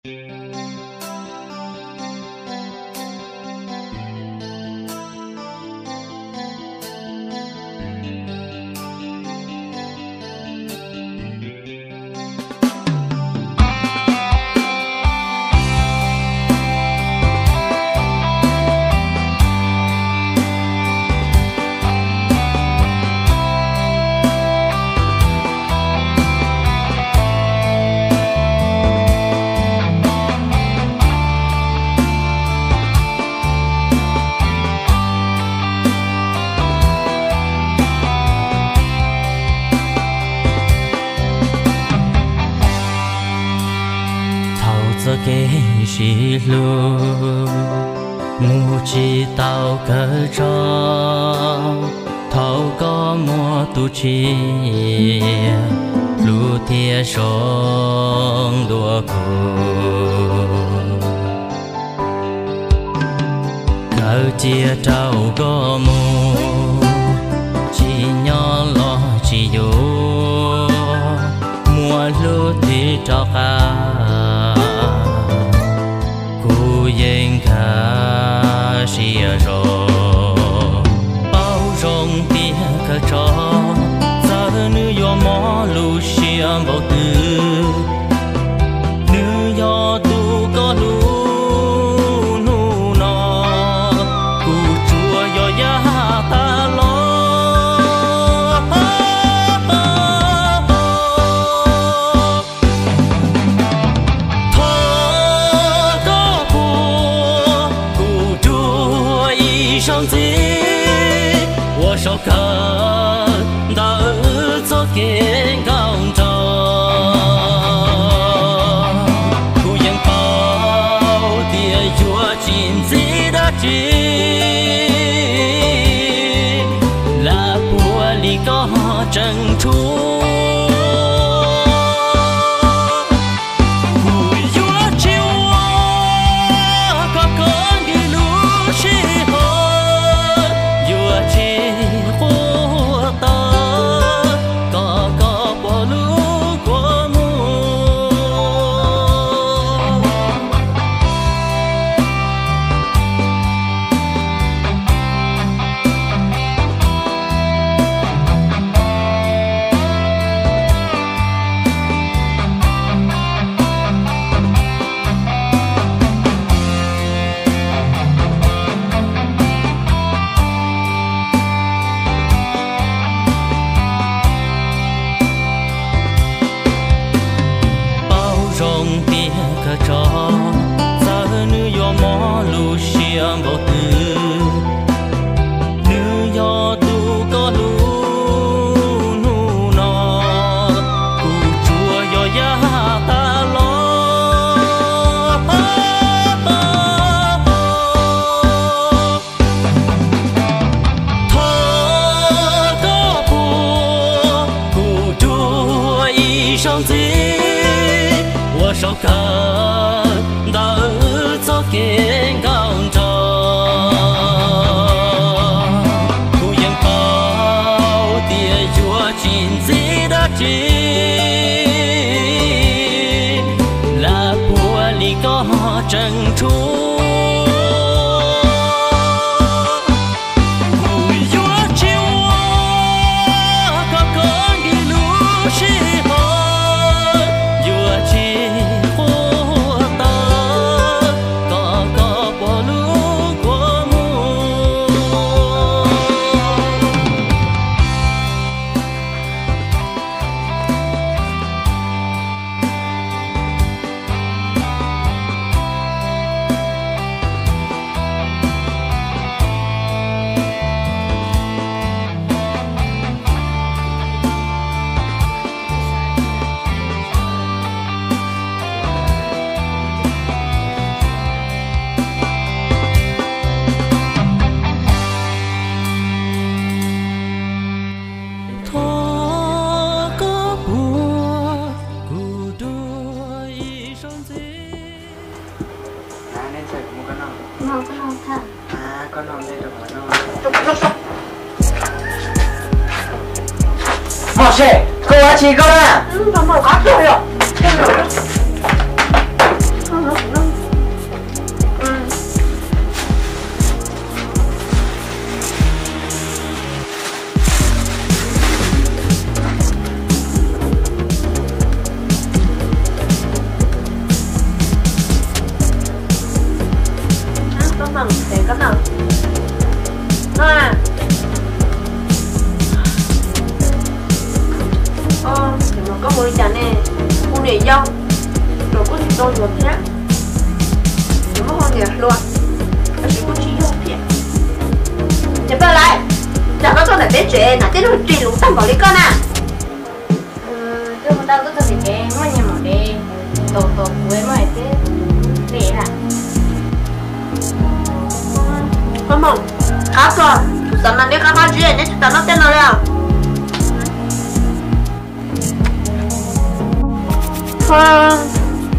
Thaum txoj kev sib hlub mus tsis tau kawg tso, thaum koj muaj tus tshiab hlub thiab zoo dua kuv, kawg cia rau koj mus, tsis nyob los tsis yuav, muaj hlub twg rov qab, kuv yeej nkag siab zog. Paub zoo tiag kawg tso, txawm nws yuav mob lub siab npaum twg, nws yog tus koj hlub hnub no, kuv tsuas yog yaj tas los. Thov koj puag kuv dua ib zaug ntxiv, ua zaum kawg ntawm txoj kev nkauj nraug. Kuv yeej paub tias yuav tsis ntxiv dab tsi, lam puav leej koj tseem tshuav. Kuv yuav tsis ua koj kov ntwm lub sij hawm, yuav tsis quaj tawm kom koj pom lub kua muag. Paub zoo tiag kawg tso, txawm nws yuav mob lub siab npaum twg, nws yog tus koj hlub hnub no, kuv tsuas yog yaj tas los. Thov koj puag kuv dua ib zaug ntxiv, ua zaum kawg ntawm txoj kev nkauj nraug. Kuv yeej paub tias yuav tsis ntxiv dab tsi, lam puav leej koj tseem tshuav. Kuv yuav tsis ua koj kov ntwm lub sij hawm, yuav tsis quaj tawm kom koj pom lub kua muag. Thov koj puag kuv dua ib zaug ntxiv. Mos Sej, koj ua dab tsi koj na? Yog, los kuj tsis tau yuav thiab. Nws muaj hau niam hluas, tab sis kuj tsis yog thiab. Ces Paj Laiv, cas koj tuaj ntawm peb tsev na, tej zaum ris luv tag npaum li koj na. Tuaj mus tau tuaj txog tim tsev muaj nyias maum dev, tau tau kuv muaj hais tias li na. Koj mus, qab txog, kuv xav mas neb qab qab zib, neb tsis tau noj tej no li os.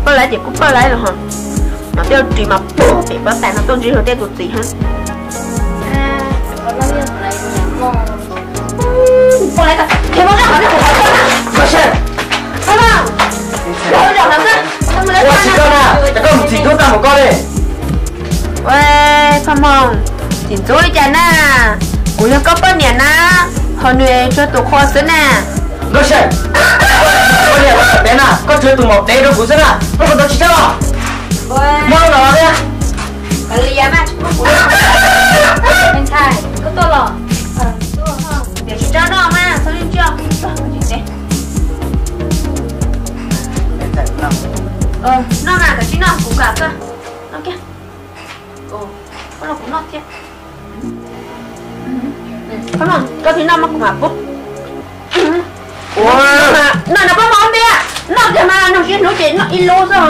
Paj Laiv ces kuj Paj Laiv los ho, mas tej ris mas pug pem pob tais no tuaj ntsib luag tej tus txiv heev. Ua tsis koj na, koj mus txim ntxub tag mus koj li. Ua, Phaj Hmoo, txim ntxub li cas na? Kuv yog koj poj niam na, ho nws tsuas tus qhua xwb na. Nkauj Seej, poj niam los tom teb na, koj tsuas tus maum dev rau kuv xwb na, koj puas tau tsis txhob los? Muab los thiab. Ntshai, koj tuaj los. Tiam sis tso noj mas txhob li ntsia. Noj mas, koj tsis noj kuv kam koj. Noj kiag. Koj los kuv noj thiab. Koj tsis noj mas kuv mam pub. Noj no pab mov ntiag, noj kiag mas noj sib hnub ces noj ib lub xwb.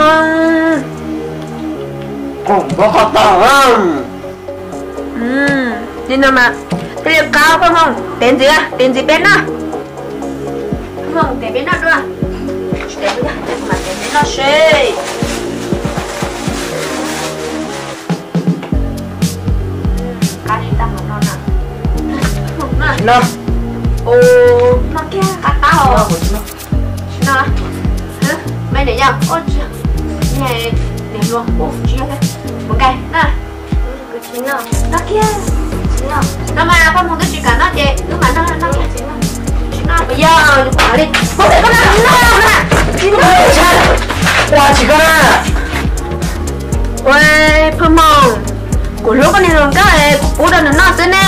Li no mas thiaj li qab Phaj Hmoo, tev ntxiv, tev ntxiv peb noj. Phaj Hmoo, tev peb noj dua. Tsis tev kuv yog hais tias kuv mam tev peb noj seb. Qab li tag no na. Noj. Ua, noj kiag qab qab os. Tsis noj. Me niam yau, ua tsis, niam hluas, ua tsis yog thiab. Mus nkaij na. Kuv tsis noj. Noj kiag. Tsis noj. Noj mas Phaj Hmoo twb tsis kam noj ces wb mam noj, noj kiag. Tsis noj, tsis noj, yog yus pom li. Ua tsis koj na. Ua tsis koj na. Ua, Phaj Hmoo, kuv hlub koj niag hluas nkauj es kuv pub rau nws noj xwb na.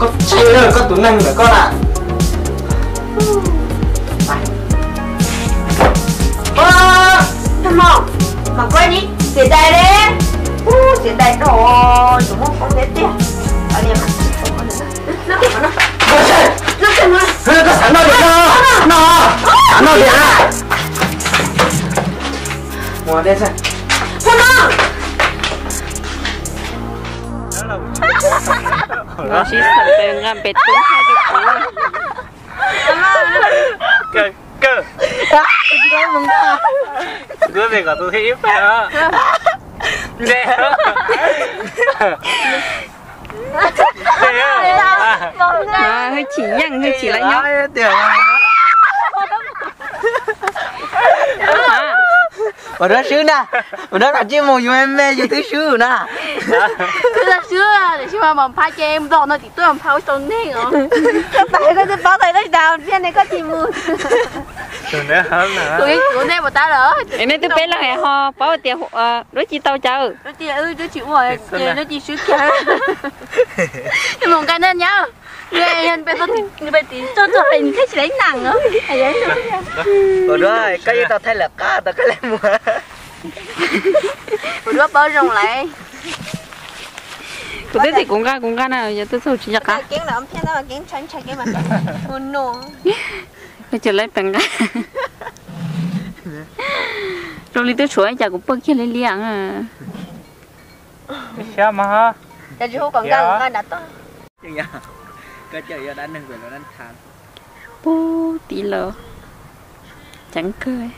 Koj ntshai koj tus neeg ntawm koj na. Phaj Hmoo, mam kuv ni, xiam dais li. Xiam dais rau, tsis muaj poob thiab tiag. Koj xav noj li no, noj, noj li na. Phaj Hmoo. Los sib xav nqa pem tub hais rau kuv. Kawg, kawg. Kuv tes kom tus thib ib pab os. Nte. Hwj chim yeej, hwj chim lawv nyob. Ua rau swb na, ua rau los tsis mus yus me me yus twb swb na. Twb swb, tiam sis mas mam phaj ces npog no tim tuaj mam phaj ua tau neeg os. Koj pab koj twb paub tau koj tsis tas thiab ne koj tsis mus. Kuv nej puas tab lawm? Nej twb peb leeg ho paub tias lub ci tau cawv. Lub ci ua ces lub ci swb kiag. Mus nqa nej nyab. Peb tim txog txog pem thiaj tsis laiv nees os. Ua duab koj yeej tau thaij lawm qab tau koj lawm mus. Ua duab paub zoo lawm. Kuv twb tias kuv nqa kuv nqa na, yog twb txaug tsis nco qab. Koj cia lawv pem nqa. Zoo li twb tshuav ib cas kuv pawg kiag li liam. Pub tib lawm. Ceev kawg.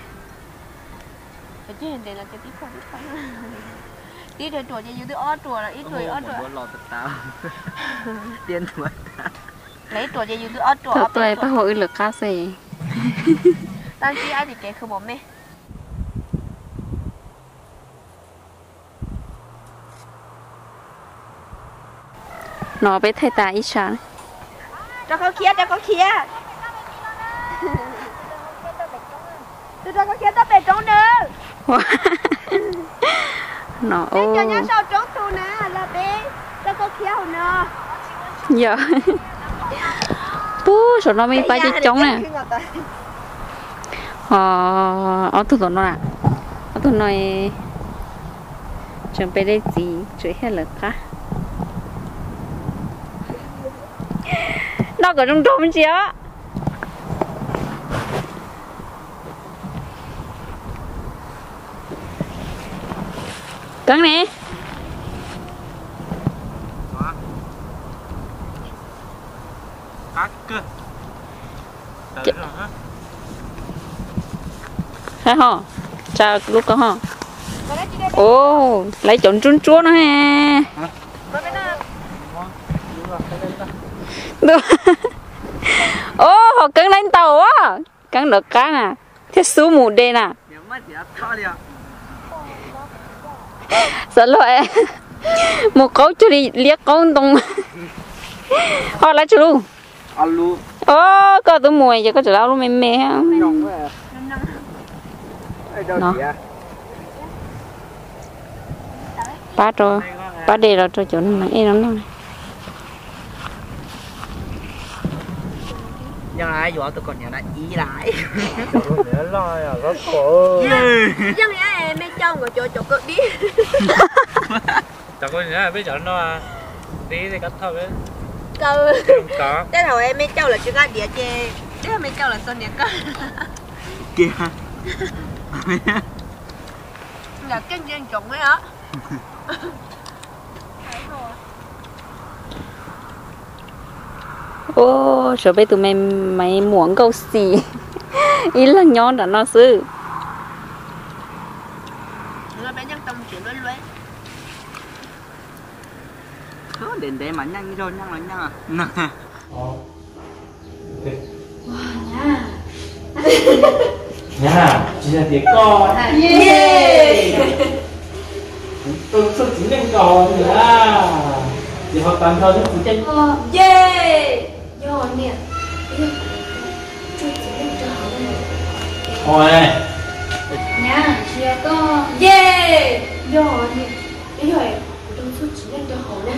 Thaum tuaj pab hua wb lawm qab xwb. No peb thaij tas ib sab. Rau qhov khiav, rau qhov khiav. Tus rau qhov khiav tuaj pem roob nws. No, peb cov nyob saum roob tus na los peb rau qhov khiav hauv no. Yog. Pub saum no me pab coob coob na. Ob tug tom no, ob tug no tseem pem dej txiv tseem hiaj lawv qab. Noj kom zoo nraug me ntsis os. Keeb ne. Ho, tsa lub ko ho. Lawv cov ntsuab ntsuab no he. Ho Keeb lawv ntaus a, Keeb lawv qab na, thiaj xub mus de na. Xav luag mus qaub cuag li liab qaub ntoo. Ho lawv tsis lub. Os, koj twb mus ces koj tseem lawv lub me me. Pab rau, pab de los rau cov neeg ej no noj. Cov me cauj lawv tsis nqa diav ces, me cauj lawv txog niam koj. Nram keej ntsia ntsoov os. Ua, tshuav peb tus me Maiv Muam Nkauj Xis ib leeg nyob nram no xwb. Ntev ntev mas nyeej zog nyeej los nyeej. Nyab, tsis yog tias koj, kuv tau txoj txiv neej rau hauv na, ces ho tag nrho txoj txiv neej. Yog niam, txoj txiv neej rau hauv na. Nyab, tsis yog koj, yog niam, yog kuv tau txoj txiv neej rau hauv na.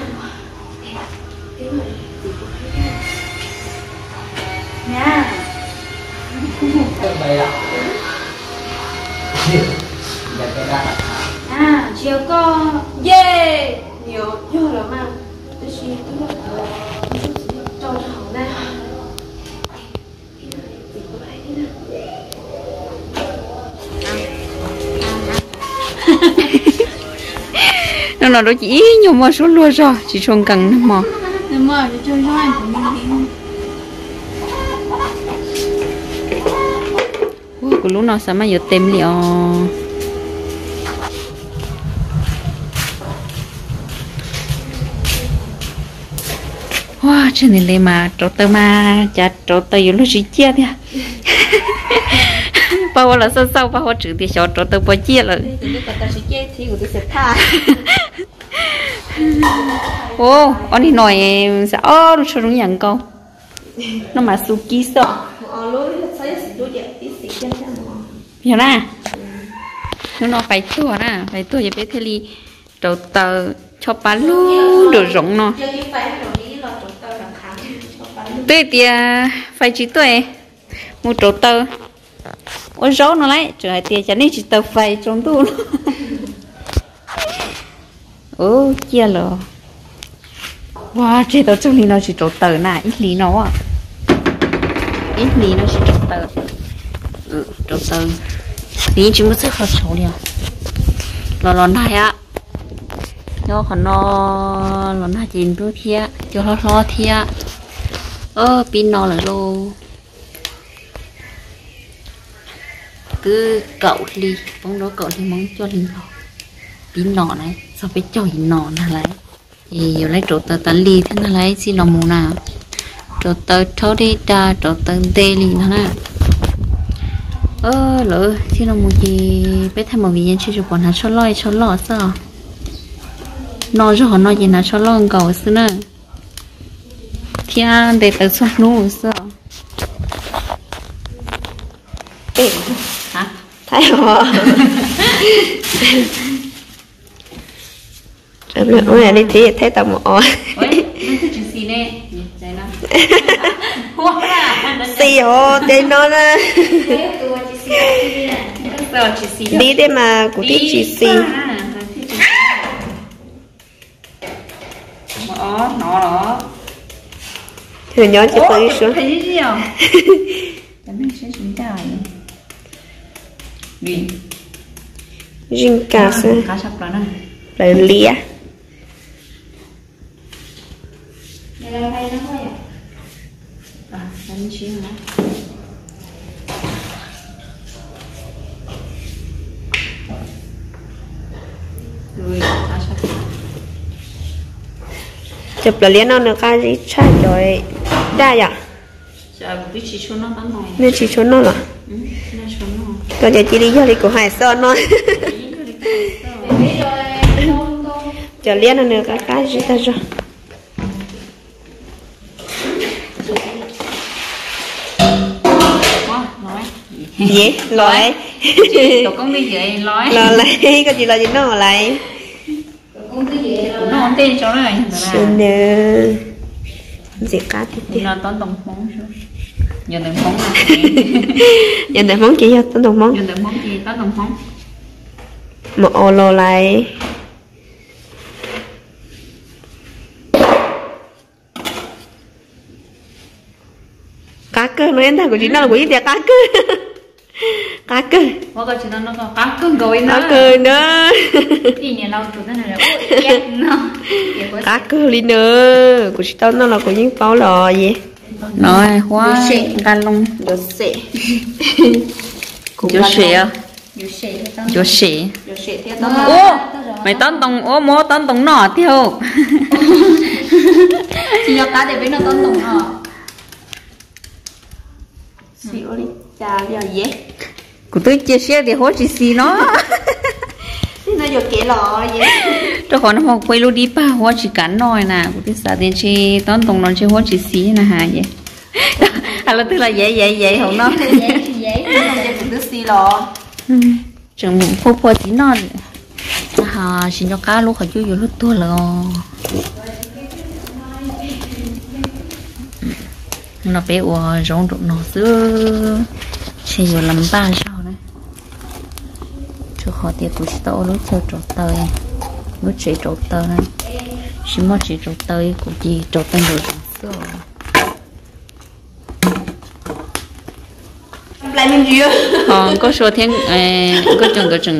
Nyab, tsis yog koj, yog los mas, tab sis twb yog kuv tau txoj txiv neej rau hauv na. Hnub no rau ces ib nyuag muaj suab luag zog tsis tshua nkees nag hmo. Ua, kuv lub no xav mas yuav tes li os. Ua, tseg ntawm li mas rauv taws mas cas rauv taws yuav luag tsis ciaj tiag. Paj Huab los xauj xauj Paj Huab tseem tias xyov rauv taws puas ciaj lawm. Ua, ob nig no xav ob lub tsho zoo yam nkaus. No mas xu kib xwb. Yog na, hnub no fais tuag na, fais tuag ces peb thiaj li rauv taws chob pab lug nraum zoov no. Twb tias fais tsis tuaj mus rauv taws ua zaub no lauj, tseem hais tias cas nej tsis taws fais tsaus ntuj no. Ua ciaj lawm. Ua, tseg tau txog hli no tsis rauv taws na, ib hlis no, ib hlis no tsis rauv taws. Rauv taws, nws yeej tsis muaj txoj qhov tshauv li os. Los los nag a, nyob qhov no los nag ces ntub thiab cua hlob hlob thiab. Pib no lawm lauj. Twb kaum hli, poob rau kaum hli Hmoob cuaj hli Nplog. Pib no na, txog peb caug hli no ntag lauj. Ces yuav lawv rauv taws tas li thiab ntag lauj, txij los mus na. Rauv taws rhaub dej da, rauv taws nte li ntag na. Lawv txij los mus ces peb thaij movie yeej tsis pom hnav tsho loj tsho loj xwb. No zog qhov no ces hnav tsho loj nkaus xwb na. Thiab nte taws txhua hnub xwb. Li thiab thaij tau mus os. Xis os, ces no na. Dib tej mas kuv twb tsis xis. Nyob ces pw ib suab. Zeej kas xwb. Plaws liab. Cov plaws liab no nws qab zib tshaj cov daj yom. Nej tsis tshua noj los? Koj cov cia li yog li kuv hais xwb no. Cov liab no nws qab qab zib tag zog. Ye los lawm. Los lawm, koj tsis los ces noj lawm. Sim nws ntxim qab tiag tiag. Yog ntawm Hmoob ces yog tob ntoo Hmoob. Mus o los lawm. Qab kawg no ntag, kuv tsis noj los kuv yeej tias qab kawg. Qab kawg. Qab kawg na. Qab kawg li na. Kuv tsis tau noj los kuv yeej paub los ye. No huab nqa loo. Yuav sem. Yuav sem. Ub, mais tob ntoo, ua muab tob ntoo noj tiag. Kuv twb cia siab tias huab tsis xis no. Rau qhov no kuv ib lub dib pag huab tsis kam noj na, kuv twb xav tias ntshe tob ntoo no ntshe huab tsis xis na ha. Hais los twg los yev yev yev hauv no. Tseem phua phua txiv noj. Ho tsis nco qab lub qhov cub yuav luag tuag lawm os. No peb ua zaub nraum no xwb, ntshe yuav los npaj zog na. Rau qhov tias kuv tsis tau ua lub chaw rauv taws, lub tsev rauv taws na. Tsis muaj tsev rauv taws, kuv ces rauv taws nraum zoov xwb os. Ho Nkauj Sua thiab Nkauj Coo nkawd tseem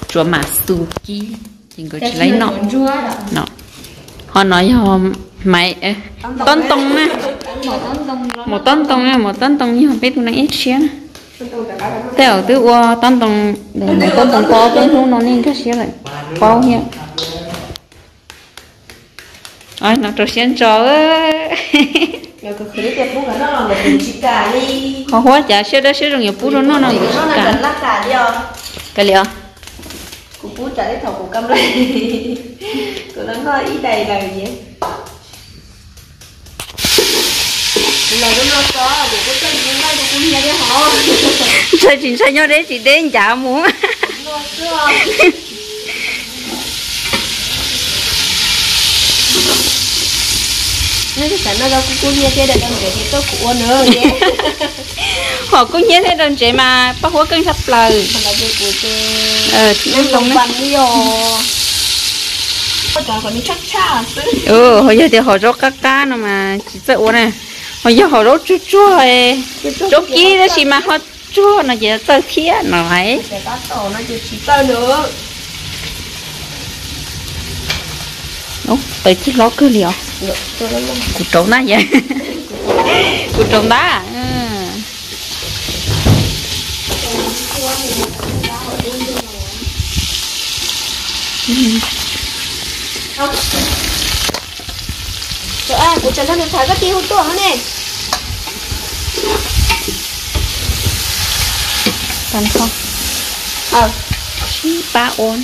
tsuav mam xu kib ces nkawd tsis laib noj. Ho no yog maiv, tob ntoo na. Maum tob ntoo na, maum tob ntoo yog peb tus neeg ib tshiab na. Tej zaum twb ua tob ntoo, maum tob ntoo ko peb hnub no nej nkag siab lawm, paub thiab. No rau siab ntso. Qhov huab cas siab dawb siab zoo yuav pub rau noj no kuv tsis kam. Kav liam. Ntshai tsis ntshai nyob deb tsis deb ncav mus. Hom kub hnyiab thiab daws ntsev mas paj huab keej tshaj plaws. Ho yog tias hom zaub qab qab no mas tsis txawj ua na. Ho yog hom zaub tsuag tsuag, zaub kib tab sis mas ho tsuag no ces txawj thiab no lawm. Taws cig hlob kawg li os. Kuv rauv na yom. Kuv rauv ntag. Kuv tseem nrog nws tham koj tig hu tuaj ne. Sib pab ua.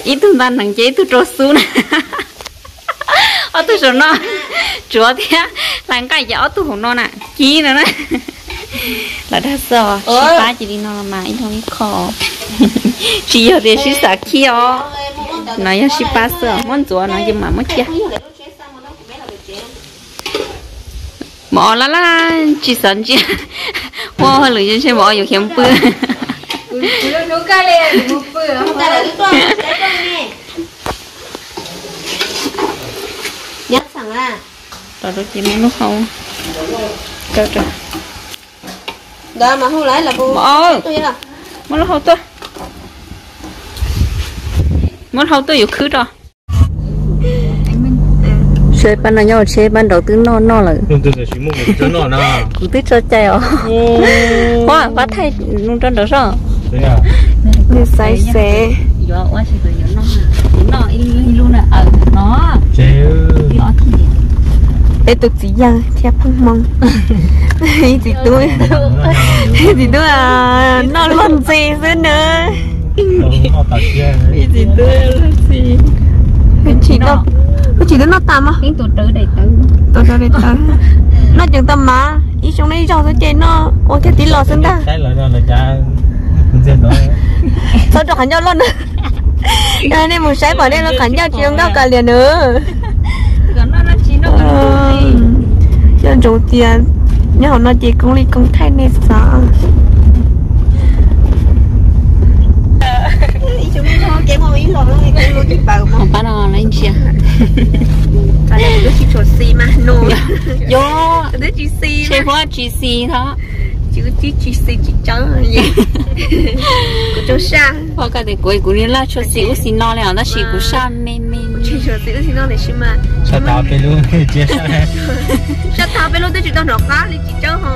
Ib tug nta nees ces ib tug rau xub na. Ob tug saum no tsuav thiab, hlais nqaij ces ob tug hauv no na, kib no na. Los dag xwb, sib pab cia li no mas ib leeg ib qho. Tsis yog tias sib xav khib os, no yog sib pab xwb, muab ntxuav no ces mam muab cia. Os laj laj tsis xav ntsia. Ua hauj lwm ntshe mus yuav khiav pw. Tom rau ces muab lub hau, muab lub hau tuaj, muab lub hau tuaj yuav khwb rau. Seb pab no nyob tsheb pab nraud twb noj noj lawm. Kuv twb tso cai os. Pab, pab thaij nws rau nraud soj. Nws xaiv xev. Es tus txiv yawg thiab phooj hmoob. Ib txiv tub, ib txiv tub noj luag ntxhi xwb na. Ib txiv tub luag ntxhi. Wb tsis tub noj tas mog. Tau tau daim tawv. Noj ceev tau mas ib xyoo noj ib zaug xwb ces noj ua kiag tib los xwb ntag. Txhob rau qhov ncauj loj na. Yog nej mus saib pom nej lub qhov ncauj tsis zoo nkauj kav liam na. Coj ntsoov tias nyob hauv no ces koob li koob thaij nej xav. Pab no lawv ntsia. Twb tsis tshua xis mas no. Yog, twb tsis xis, tsis huab tsis xis tho. Tsis tsis xis tsis tseeb. Kuv tsaug saj. Pom koj tias kuv, kuv niag laj tshua xis ub xis no li os, tab sis kuv saj me me. Tsis tshua xis ub xis no tiam sis mas saj tag peb lub, saj tag peb lub twb tsis tau hnov qab li tsis tseeb ho.